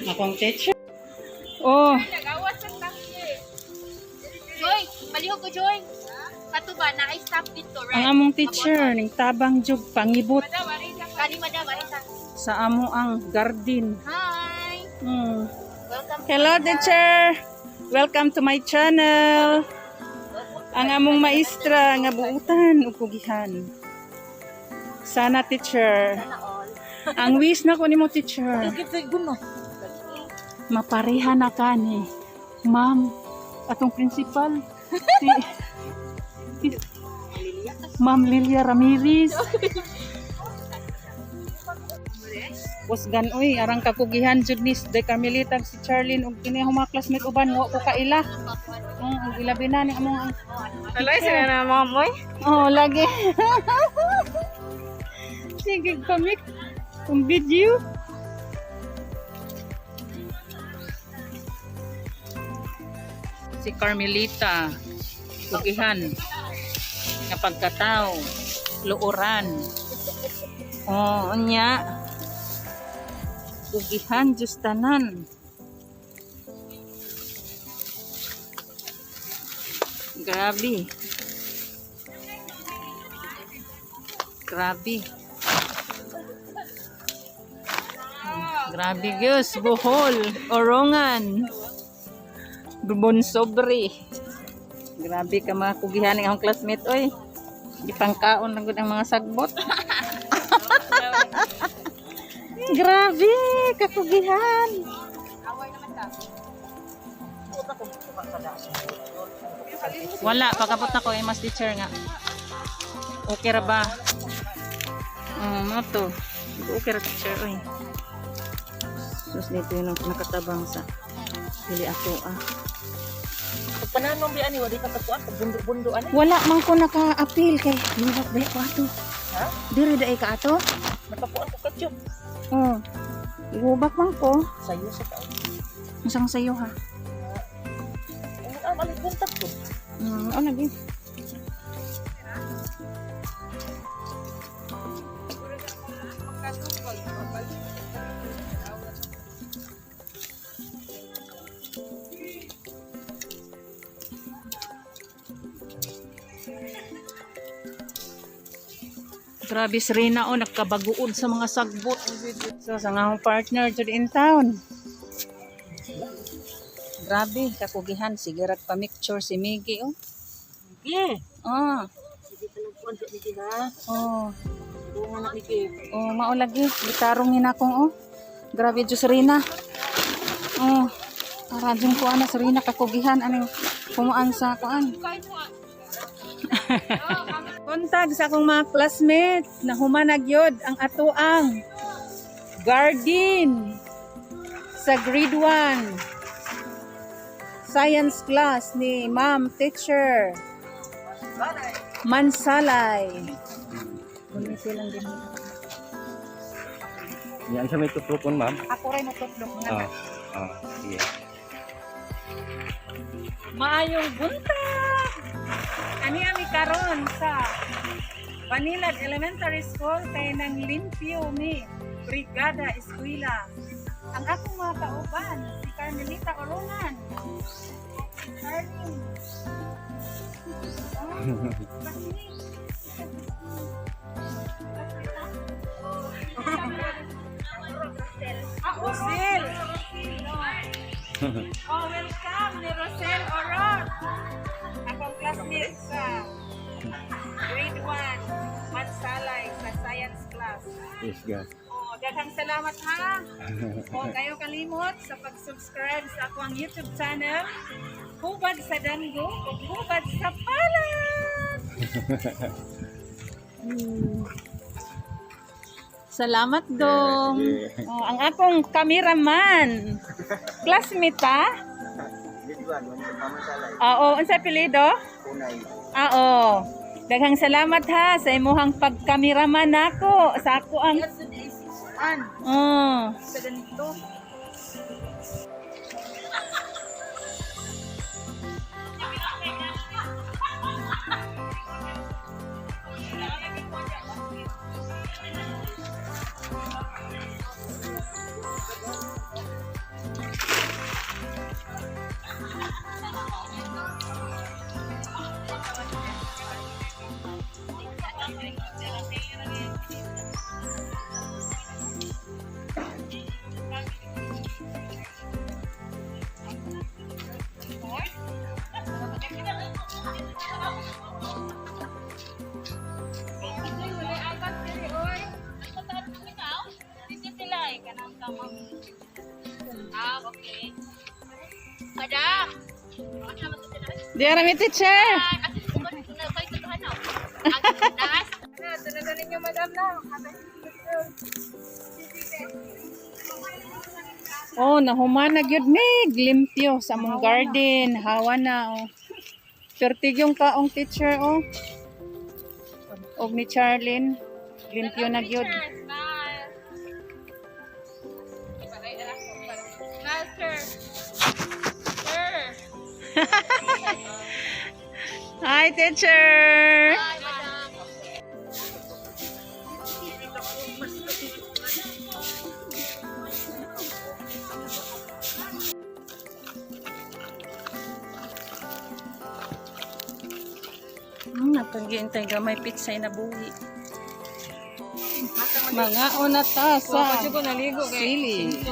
Akong teacher. Oh, Nagawas sa taxi. Joy, palihog ko, Joy. Kato ba, na-stop dito, ang right? among teacher ning tabang jug pangibot Kani, madam, arita. sa amo ang garden. Hi! Welcome. Hello, teacher. Welcome to my channel. Ang among maestra nga buutan ug kugihan. Sana, teacher. Ang wish na ko nimo, teacher. Mapareha na ka ni ma'am atong principal si Ma'am Lilia Ramirez. Wasgan oy, arang kakugihan jud ni De Carmelita si Charlene ug kini akong mga classmate uban wa ko kaila. Ug ilabi na ni among ang Hello, sila na mga moy. Oh, lagi. Sige, pamik. Kung video. Si Carmelita, kugihan, nga pagkatao, luoran. Oh, unya. Kugihan, Diyos tanan. Grabe. Grabe. Grabe, Diyos. Bohol. Orongan. Bonsobre. Grabe ka mga kugihan ng akong classmate, oy. Gipangkaon lang gud ang mga sagbot. Grabe, kakugihan. Wala, pagkabot na ko, eh, mas teacher nga. Okay ra ba? Mo to. Okay ra, teacher, oy. Sus, dito yun ang nakatabang sa dili ako ah. Pagpananong di ani wali ka kakuan pag bundo-bundo ani. Wala man ko naka-appeal kay liwat ba ko ato. Ha? Dire daay ka ato? Nakakuan ko katyop. Oh. Igubak man ko. Sayo sa tao. Unsang sayo ha? Ang ang alay buntag ko. Oh, lagi. Grabe si Rina, oh, nagkabaguod sa mga sagbot. So, sa nga akong partner jud in town. Grabe, kakugihan. Sige, rag pa-mixture si Miggy, oh. Sige. Ah, Sige ka nagkuan sa miki ha. oh. Tulungan na miki. Oh, mao lagi. Gitarong ni nakong, oh. Grabe, Diyos Rina. Oh, para dyan ko ana sa Rina kakugihan aning kumuan sa kuan. Kontag sa akong mga classmates na humanag yod ang atoang garden sa grade 1 science class ni Ma'am Teacher Mansalay. Gumiti lang din. Yan siya may tuplokon, ma'am. Ako rin natutlok mga Ah, ah, sige. Maayong buntag! Ani ami karon sa Banilad Elementary School kay nang limpyo mi Brigada Eskwela. Ang akong mga kauban si Carmelita Orongan. Si Charlene. Oh, Pasig. Ah, Rosel. Oh, welcome ni Rosel Orot. Akong classmate sa grade 1, Mansalay sa science class. Yes, God. Oh, daghang salamat ha. Oh, kayo kalimot sa pag-subscribe sa akong YouTube channel. Hubad sa Dango ug Hubad sa Palad. Salamat dong. Yeah, Oh, ang akong cameraman. Classmate ta? Oo, unsa apelyido? Oo. Daghang salamat ha sa imuhang pagkameraman nako sa ako ang Oh. Sa ganito. Ah, okay. Madam. Di ara mi, teacher. Oh, nahuman na gyud mig limpyo sa among garden. Hawa na oh. Pertig yung kaong teacher oh. Og ni Charlene, limpyo na gyud. Master. Sir. Hi, teacher. Hi, madam. Napagintay gamay pitsay na buhi. Mga una ta sa sili.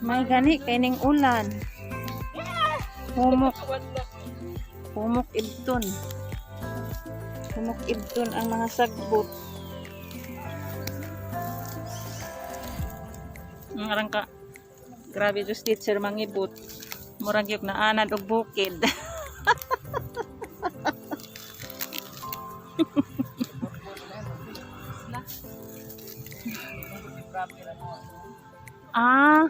May gani kay ning ulan. Humok. Humok ibton. Humok ibton ang mga sagbot. Ang arangka. Grabe just teacher mangibot. Murag yung naanad og bukid. Ah.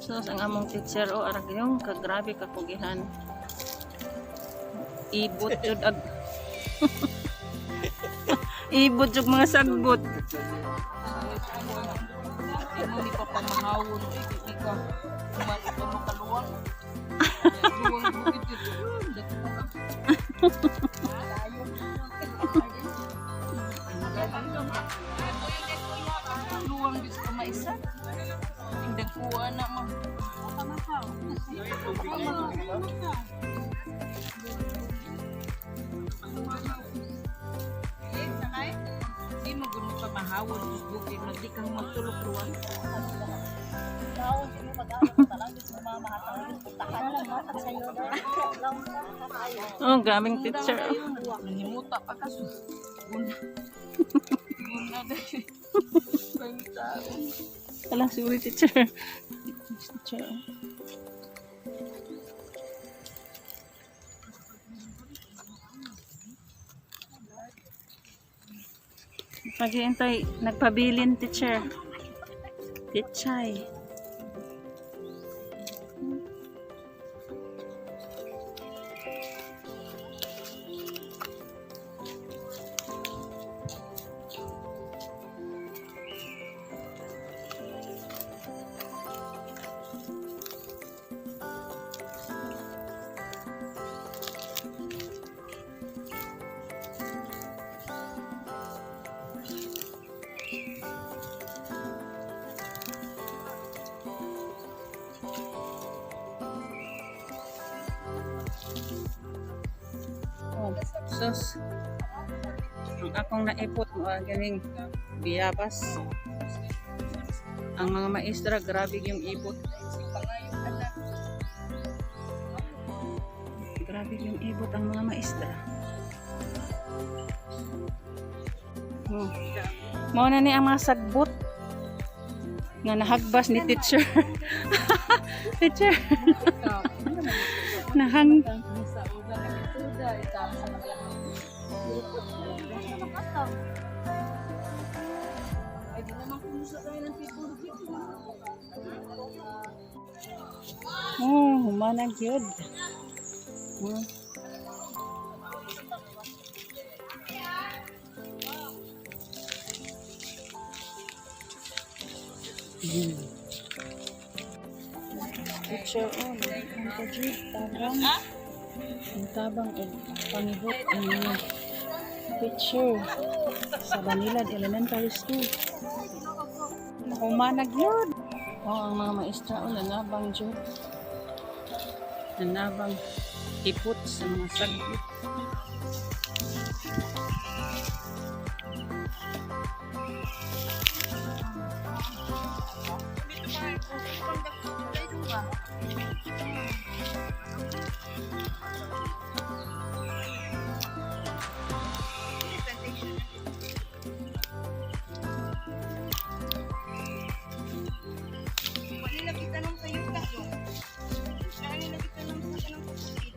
Sus, ang among teacher o arag yung kagrabe kakugihan. Ibot jud ag Ibot jud mga sagbot. Imo ni pa pamahawon oy di ka kuman pa makaluwang. Luwang bukid dito. Dako ka. Luwang bis ka maisa. Ing dagkuan na ma. Di mo gud pa mahawon sa bukid magdi kang magtulok luwang. Oh, grabing teacher. Nangimuta pa ka sus. Guna. Guna dahil. Pangitaon. Ala, sorry teacher. Teacher. Paghihintay, nagpabilin teacher. Teachay. Oh, sus. Ang akong naipot mo, ganing biyabas. Ang mga maestra, grabe yung ipot. Grabe yung ibot ang mga maestra. Oh. Mao na ni ang mga sagbot nga nahagbas ni teacher. Teacher. Nahang Oh, humana gyud. Teacher, oh, ang kajud, tagang. Ang tabang og pangihot ang mga teacher sa Banilad Elementary School. Humanag yun. Oh, ang mga maestra, oh, nanabang jud. Nanabang ipot sa mga sagbot. Wala na kita nung sa yuta yung. Wala na kita nung sa kanang bukid.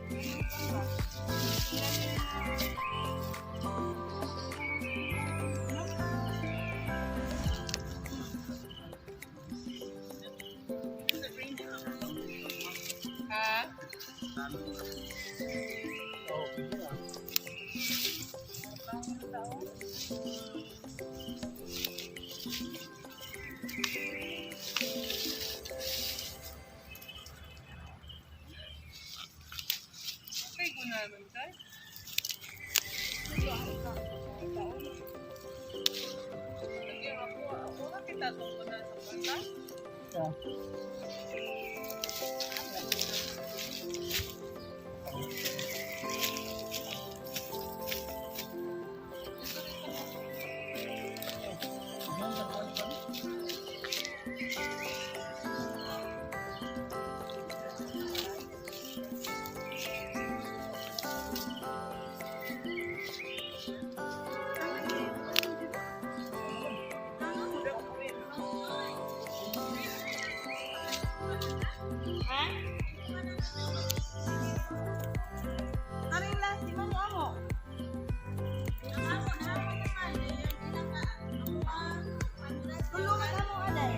Ano yung last? Di ba mo amo? Tulungan amo aday.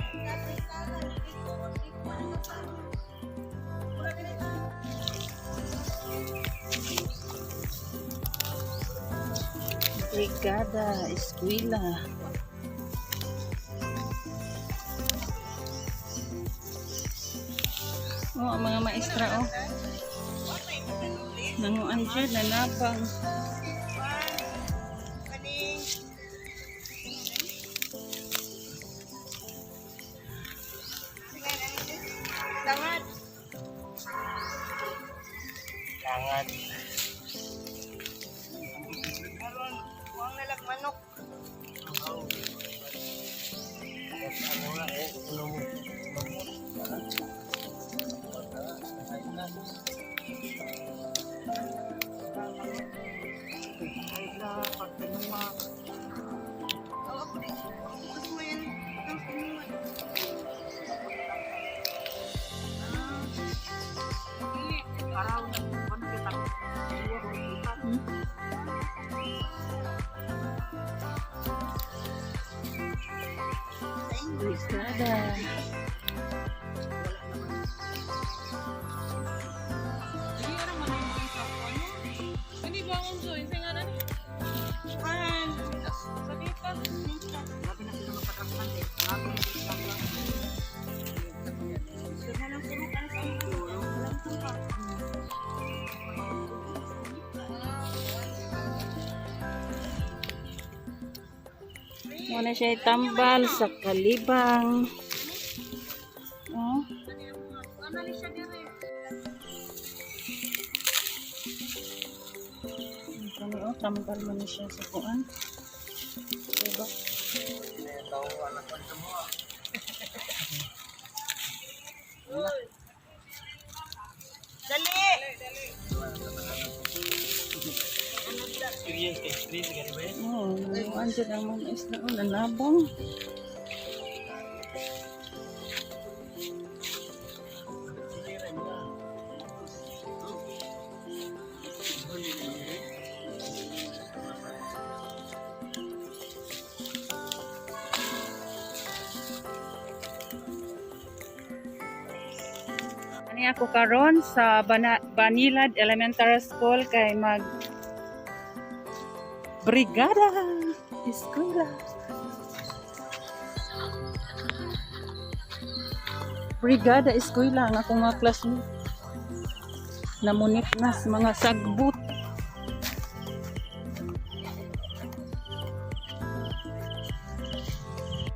Brigada, eskwela. Oh, ang mga maestra, oh. Nanguan dyan, nanabang. Tangad. Langan. Aron, huwag na lang manok. Ano nga eh, ulo mo. Oo, ako din. Gusto mo yan. Ang pinuha. Brigada. Muna siya tambal sa kalibang. Oh. Kani oh, tambal man ni siya sa kuan. Diba? Dali! Experience ka, experience ka, di ba? Oh, nanguan dyan ang mga isda. Oh, nanabang. Ani ako karon sa Banilad Elementary School kay mag Brigada Eskwela. Brigada Eskwela ang akong mga classmate. Namunit na sa mga sagbot.